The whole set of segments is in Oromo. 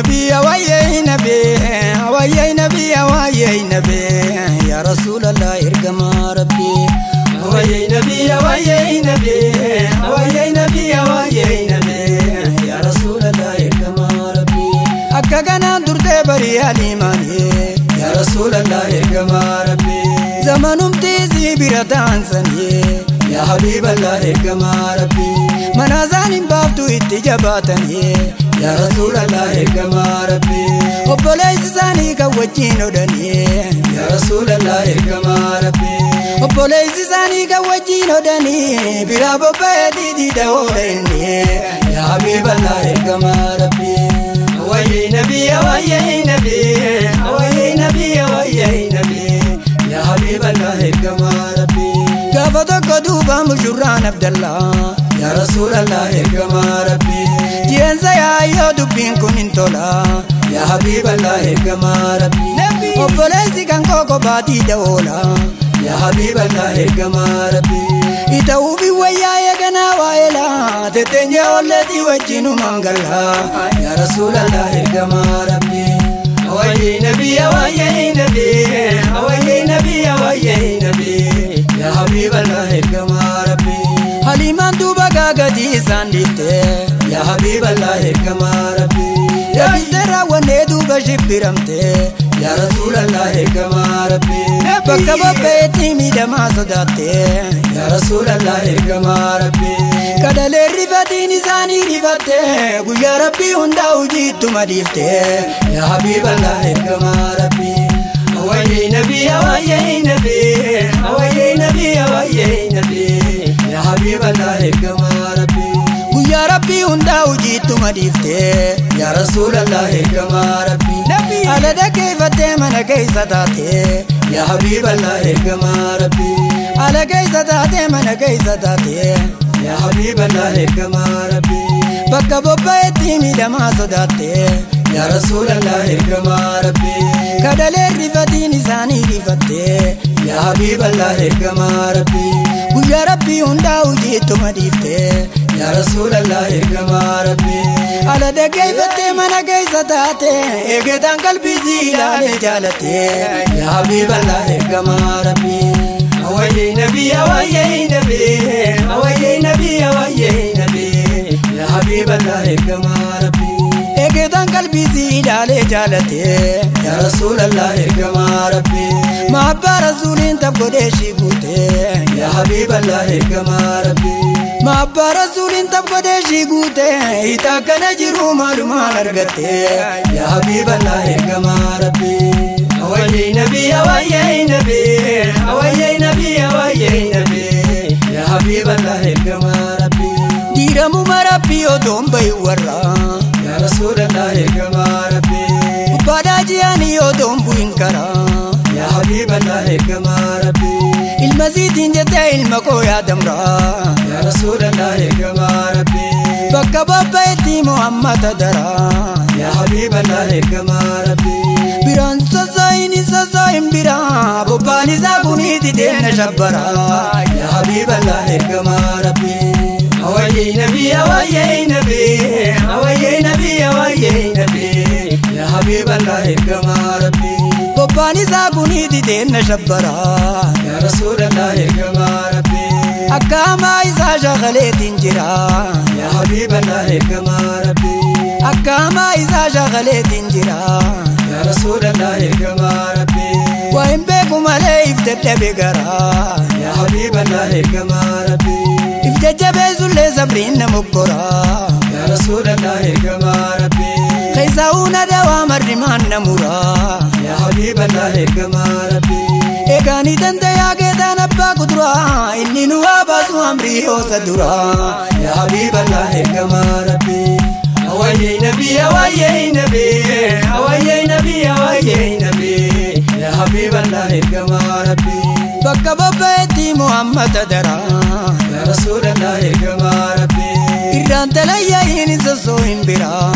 نبي ويا نبي ويا نبي ويا نبي يا رسول الله ارقم ربي ويا نبي ويا نبي ويا نبي ويا نبي يا رسول الله ارقم ربي أكاكنا درت بري الإيماني يا رسول الله ارقم ربي زمنم تيزي برتان سني يا حبيب الله ارقم ربي منازان بافتو اتجاباتني يا رسول الله ارقم ربي وبوليس ساني كوجين ودني يا رسول الله ارقم ربي وبوليس ساني كوجين ودني برا بوبدي دي دولني يا حبيب الله ارقم ربي ويا نبي ويا نبي ويا نبي ويا نبي يا حبيب الله ارقم ربي قافتك دوبا مجران عبد الله يا رسول الله ارقم ربي جينزا يا يدبين كن انتولا يا حبيب الله ارقم ربي وبوليسي كان كوكو باتي دولا يا حبيب الله ارقم ربي إتوبي ويا يغنا وايلا تتنيا ولدي وجينو مانغلا يا رسول الله ارقم ربي ويا نبي ويا نبي ويا نبي ويا نبي يا حبيب الله ارقم ربي حليمان دوبا غادي سانديته يا حبيب الله ارقم ربي يا بيدرا ونيدو بشبرمته يا رسول الله ارقم ربي بكبا بيتي ميدما صداته يا رسول الله ارقم ربي كدل رفتي نساني رفته يا ربي هندا وجيت مديفته يا حبيب الله ارقم ربي ويا نبي ويا نبي ويا نبي ويا نبي يا حبيب الله ارقم ربي ويا ربي هندا وجيت مديفته يا رسول الله ارقم ربي على كيف تمن كيف تاتي يا حبيب الله ارقم ربي على كيف تاتي من كيف تاتي يا حبيب الله ارقم ربي بكا بوبيتي ميدما صداتي يا رسول الله ارقم ربي كدل رفتي نساني رفتي يا حبيب الله ارقم ربي ويا ربي هندا وجيت مديفته يا رسول الله ارقم ربي على كيف تمن كيف تاتي اجدان قلبي زيلاني جالتي يا حبيب الله ارقم ربي ويا نبي ويا نبي ويا نبي ويا نبي يا حبيب الله ارقم ربي اجدان قلبي زيلاني جالتي يا رسول الله ارقم ربي ما رسول انت قدشي قوتي يا حبيب الله ارقم ربي ما رسول انت قدشي قوتي اتا نجرو معلومات ارغتي يا حبيب الله ارقم ربي ويا نبي ويا نبي ويا نبي ويا نبي يا حبيب الله ارقم ربي ديرمو مربي ودوم بي ورا يا رسول الله ارقم ربي وبدا جياني ودوم بوينكرا يا حبيب الله ارقم ربي المزيد جتا المكو يا دمرا يا رسول الله ارقم ربي بكا بابيتي محمد درا يا حبيب الله ارقم ربي بيران سزاين سزاين بيرا بوباني زابوني دينا شبرا يا حبيب الله ارقم ربي ويا نبي ويا نبي ويا نبي ويا نبي يا حبيب الله ارقم ربي بوباني زابوني دينا شبرا يا رسول الله ارقم ربي أكاما إذا شغلت انجرا يا حبيب الله ارقم ربي أكاما إذا شغلت انجرا يا رسول الله ارقم ربي وإن بكم عليه افتتبقرا يا حبيب الله ارقم ربي افتجبز لزبرين مكرا يا رسول الله ارقم ربي خيزاون دوام الرمان نمورا يا حبيب الله ارقم ربي اغاني دنديا كدان ابا قدرا اني نوابس امري وصدرا يا حبيب الله ارقم ربي ويا نبي ويا نبي ويا نبي ويا نبي يا حبيب الله ارقم ربي بكا بابيتي محمد درا يا رسول الله ارقم ربي إران تليين سسوين برا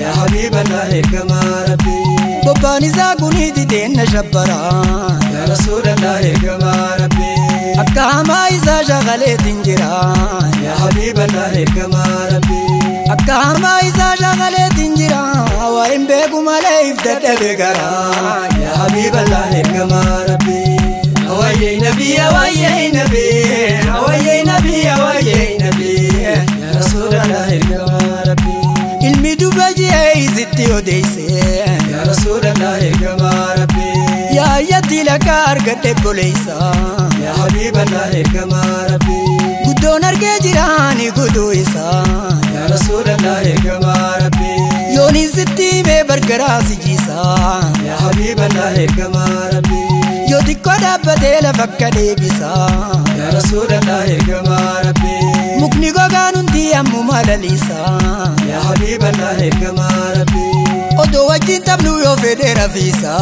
يا حبيب الله ارقم ربي بوباني زاغوني دين شبرا يا رسول الله ارقم ربي أكاما إذا شغلت انجرا يا حبيب الله ارقم ربي أكاما إذا شغلت انجرا وإن siif dadhabe garaa yaa Habiiballah ergamaa Rabbii. Hawayyee Nabii hawayyee Nabii hawayyee Nabii hawayyee Nabii yaa Rasuulallah ergamaa Rabbii. Ilmi duba ji'ee isitti odeesse yaa Rasuulallah ergamaa Rabbii. Yaa ayyatti lakka argadhe boleessa yaa Habiiballah ergamaa Rabbii. Guddoon argee jiraani guduu isaa yaa Rasuulallah ergamaa Rabbii. Yooniin sitti himee bargaraa si jiisa yaa Habiiballah ergamaa Rabbii. Yoo xiqqoo dhaabbatee lafa akka deebisa yaa Rasuulallah ergamaa Rabbii. Mukni gogaan hundi ammuma laliisa yaa Habiiballah ergamaa Rabbii. Odoo wajjin taphnu yoo fedhe rafiisa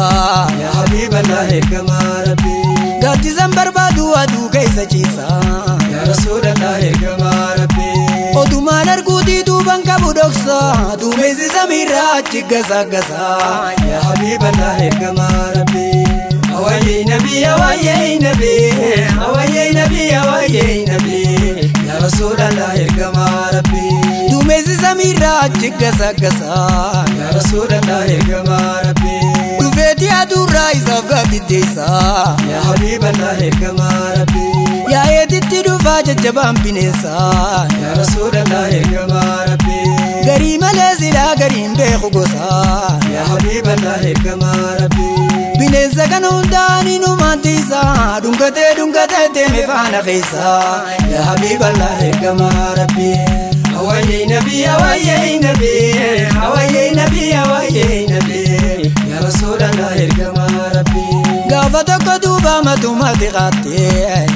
yaa Habiiballah ergamaa Rabbii. Gaaddisan barbaadu aduu keessa ciisa yaa Rasuulallah ergamaa Rabbii. Odumaan arguutii duuban qabu dhoksa duumessi samiirraa achi gasa yaa Habiiballah ergamaa Rabbii. Hawayyee Nabii hawayyee Nabii hawayyee Nabii hawayyee Nabii yaa Rasuulallah ergamaa Rabbii. Duumessi samiirraa achi gasa yaa Rasuulallah ergamaa Rabbii. Dhufeetii aduurraa isaaf gaaddiddeessa yaa Habiiballah ergamaa Rabbii. Yaa'eetitti dhufaa jajjabaan bineensa yaa Rasuulallah ergamaa Rabbii. Garii malee silaa gariin beeku gosa yaa Habiiballah ergamaa Rabbii. Bineensa kana hundaan inumaan tiisa dhungatee dhungatee deeme faana keessa yaa Habiiballah ergamaa Rabbii. Hawayyee Nabii hawayyee Nabii hawayyee Nabii hawayyee Nabii yaa Rasuulallah ergamaa Rabbii. Gaafa tokko duuba matumatti qaattee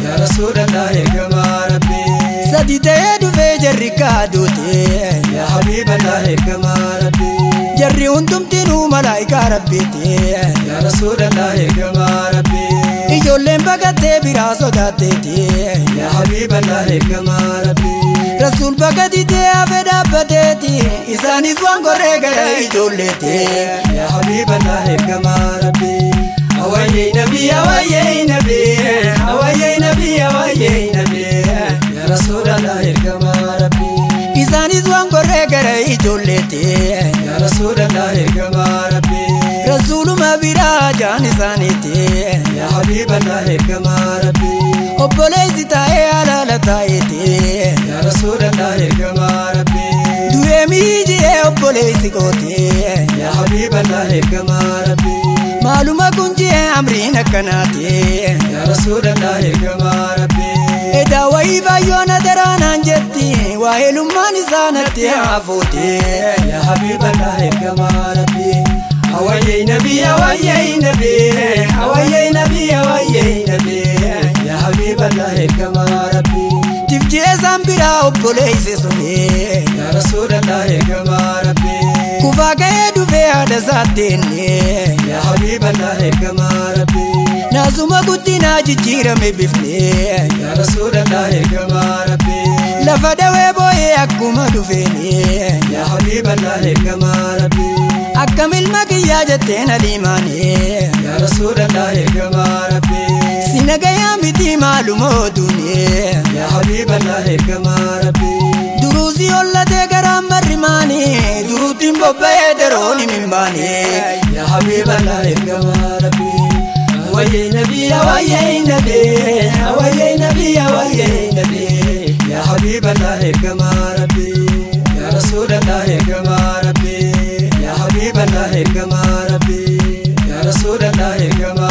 yaa Rasuulallah ergamaa Rabbii. Sadi ta'ee dhufee jarri kaaduutee yaa Habiiballah ergamaa Rabbii. Jarri hundumtinuu malaayikaa Rabbiiti yaa Rasuulallah ergamaa Rabbii. Ijoolleen baqattee biraa sodaatteeti yaa Habiiballah ergamaa Rabbii. Rasuul bakka ditee hafe dhaabbateeti isaanis waan gorree gara ijoolleeti yaa Habiiballah ergamaa Rabbii. Hawayyee Nabii hawayyee Nabii hawayyee Nabii hawayyee Nabii yaa Rasuulallah ergamaa Rabbii. Isaanis waan gorree gara ijoolleeti yaa Rasuulallah ergamaa Rabbii. Rasuuluma biraa jaan isaaniiti yaa Habiiballah ergamaa Rabbii. Obboleessi taa'ee alaala taa'eeti yaa Rasuulallah ergamaa Rabbii. Du'ee miijee obboleessi kooti yaa Habiiballah ergamaa Rabbii. Maaluma kun jee amriin akkanaati yaa Rasuulallah ergamaa Rabbii. Edaa wayii baay'oona daraanaan jetti waa'ee lummaan isaa natti hafuuti yaa Habiiballah ergamaa Rabbii. Hawayyee Nabii hawayyee Nabii hawayyee Nabii hawayyee Nabii yaa Habiiballah ergamaa Rabbii. Tifjee isaan biraa obboleessi suni yaa Rasuulallah ergamaa Rabbii. Kufaa ka'ee dhufee haadha isaatti inni yaa Habiiballah ergamaa Rabbii. Naasuma guddinaa jijjiirame bifni yaa Rasuulallah ergamaa Rabbii. Lafa dawee boo'ee akkuma dhufeeni yaa Habiiballah ergamaa Rabbii. Akkam ilma kiyyaa jetteen aliimaani yaa Rasuulallah ergamaa Rabbii. Sina gayaa miti maaluma oduuni yaa Habiiballah ergamaa Rabbii. Duruusi hollatee garaan marrimaani duruutiin bobba'ee darooni mimbaani yaa Habiiballah ergamaa Rabbii. Hawayyee Nabii hawayyee Nabii hawayyee Nabii hawayyee Nabii yaa Habiiballah ergamaa Rabbii. Yaa Rasuulallah ergamaa Rabbii. Yaa Habiiballah ergamaa Rabbii. Yaa Rasuulallah ergamaa.